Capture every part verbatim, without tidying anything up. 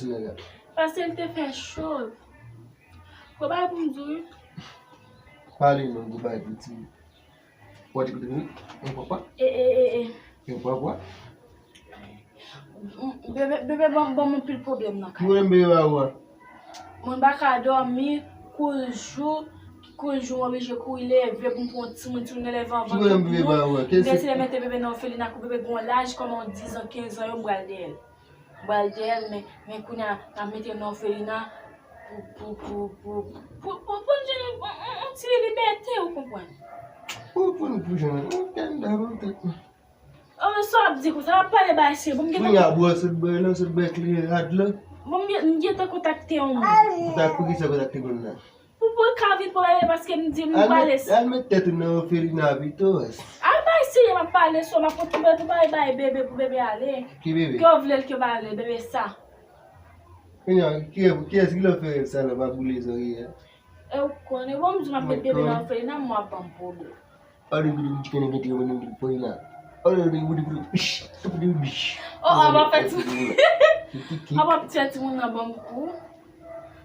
ti nèg la? Paske l te fè cho. Gwo bagay pou m di w, wi. Pale non, gwo bagay pou ti. Ou di kote m? Yon papa? E, e, e, e. Yon papa? M, bebe, bebe ban, ban m anpil pwoblèm nan kay. Ki pwoblèm bebe ba ou a? Mwen pa ka dòmi, kou l jou, kou l jou, m oblije kouri leve pou m pran yon timoun, timoun nan leve anvan tout moun. Ki pwoblèm bebe ba ou a? M deside mete bebe nan òfelina kou bebe gen yon laj, kòman yon diz an, kenz an yo, m pral dèyè l. M pral dèyè l, men, men kounye a, m ap mete l nan òfelina pou, pou, pou, pou, pou, pou, pou n jwenn yon, yon, yon, yon ti libète, ou konprann? Pou, pou nou, pou jwenn yon kanda nan tèt nou. Oh, men sa w ap di konsa, w ap pale bagay serye. Bon, m gentan... Kounye a, bwè sot bwè lan, sot bwè kleren rad lan. Bon, m gen, m gentan kontakte yon moun. Kontak, poukisa kontakte moun nan? Pou, pou l ka vin pran bebe paske m di m pale. Al met, al met tèt ou nan òfelina pito. Al bay serye, m ap pale sou, m ap kontinye pou bay, bay bebe, pou bebe ale. Ki bebe? Ke w vle l ke bay ale, bebe sa. Kounye a, ki, kiyès ki lè fè rèv sa la pa boule zòrye a? E ou konnen, bon, m di m ap met bebe nan òfelina, m w ap ban m pwoblèm. Ode bidi bidi kene bete yo mennen bidi poyina. Ode bidi bidi bidi bish. Tout bidi bish. Oh, oh, m ap fè ti, m ap fè timoun nan ban m kou.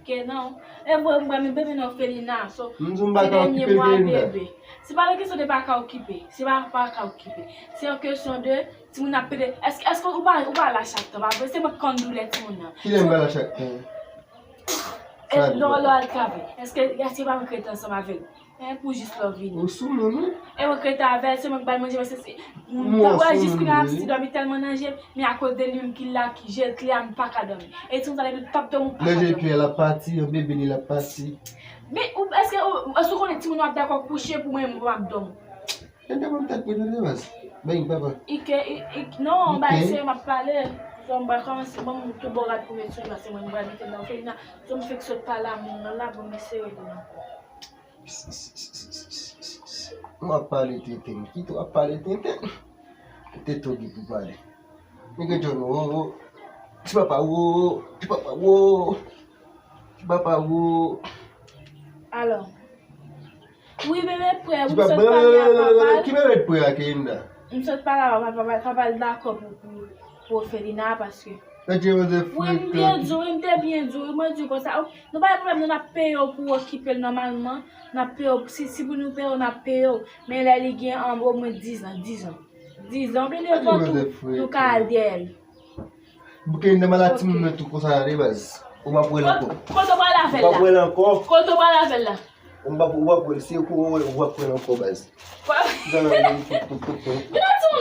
Ke non. E vre, m pral met bebe nan òfelina. So, m di m pa ka okipe l bebe. Se pa yon kesyon de pa ka okipe. Se pa pa ka okipe. Se yon kesyon de timoun ap pede. Èske, èske ou pa, ou pa la chak tan, pa vre? Se mwen k konn doulè timoun nan. Kilè m pa la chak tan? E lò, lò al travay. Èske, èske pa mwen k rete ansanm avè l? E pou jis lè w vini. Ou sou moun, wi. E mwen k rete avè l, se mwen k ba l manje, paske se, m pa wè jis kounye a, m ap si dòmi tèlman nan je m, men akoz de li menm ki la, ki jel kle a, m pa ka dòmi. E timoun sa depi l p ap dòmi, m pa ka dòmi. Nan je kle a, l ap pati, yon bebe li, l ap pati. Men, ou, èske, ou, èske ou konnen timoun yo ap dakò kouche pou mwen, mwen p ap dòmi? Tande ban m tèt mwen tande baz. Bay papa. Ike, i, i, non, bay serye m ap pale. Bon, m pral kòmanse, bon, m tou bon rad pou mete sou li, paske mwen, m pral mete l nan òfelina. So, m fèk sot pale a moun nan la, bon, m eseye li ankò. M ap pale tenten, m kite w ap pale tenten. Tenten w gen pou pale. Nèg John, wo, wo. Ti papa, wo. Ti papa, wo. Ti papa, wo. Alò. Wi, bebe prè, wi, m sot pale a papa l. Ki bebe prè a, Keyinda? M sot pale a papa l, papa l dakò pou, pou, pou òfelina a, paske... Wi, m byen di w, wi, m te byen di w, wi, mwen di w konsa, nou pa gen pwoblèm, non, n ap peye w pou w okipe l nòmalman, n ap peye w, si, si pou nou peye w, n ap peye w, men lè li gen, an, omwen diz an, diz an, diz an, oubyen li twò tou, nou ka al dèyè l. Bouke, n demann a timoun nan tou konsa la, de baz. Ou p ap wè l ankò. Kote w pral avè l la? Ou p ap wè l ankò. Kote w pral avè l la? Ou p ap, ou p ap wè l, se kou ou wè, ou p ap wè l ankò, baz. Gen lòt timoun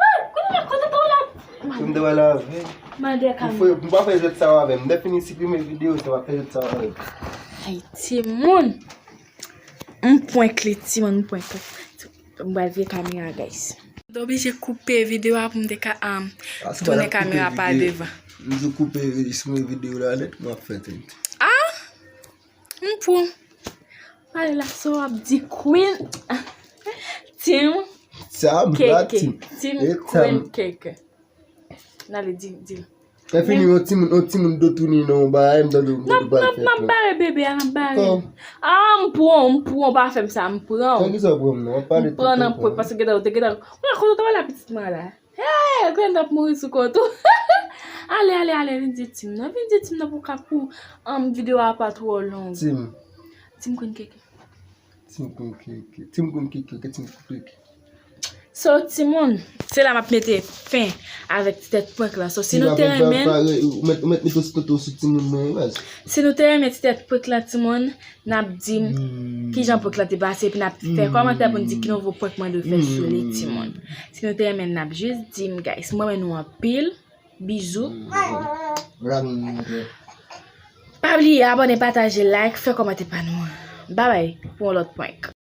Ah, kote la, kote to la? Mande. M te wè la avè. Mande. Ou fè, m pa fè jwèt sa avè m. M te fini siprime videyo, sa pa fè jwèt sa avè m. Ay, timoun. M prank li, timoun, m prank li. M pral vire kamera, guys. M te oblije koupe videyo a pou m te ka, um, tounen kamera pa devan. M te koupe siprime videyo la nèt, m ap fè tenten. Ah! M pou. Pale la, sa w ap di, Queen. Tim. Sa m pa Keke. Tim. Tim Queen Keke. N ale, di, di. E fini, yon timoun, yon timoun do tounen nan yon bagay, m tande, m tande pral fè prank. N ap bare bebe a, n ap bare. Ah, m pran w, m pran w, pa fè m sa, m pran w. Sa ki sa w pran m nan? W ap pale tout tan. M pran nan prank, paske gentan, ou te gentan. Ou la kote w la pitit mwen la. Hey, Glenda ap mouri sou kont ou. Ale, ale, ale, vin di Tim nan. Vin di Tim nan pou ka pou, um, videyo a pa twò long. Tim. Tim Queen Keke. Tim Queen Keke. Tim Queen Keke, Tim Queen Keke. So, timoun, se la m ap mete fen avèk ti tèt prank la. So, si nou te renmen, ou mèt, ou mèt mete sou toto sou timoun mwen, baz. Si nou te renmen ti tèt prank la, timoun, n ap di m kijan prank la te pase, epi n ap fè kòmantè pou n di ki nouvo prank mwen dwe fè sou li, timoun. Si nou te renmen, n ap jis di m, guys. M renmen nou anpil. Bizou. Pa bliye abòne, pataje, like, fè kòmantè pa nou an. Babay, pou yon lòt prank.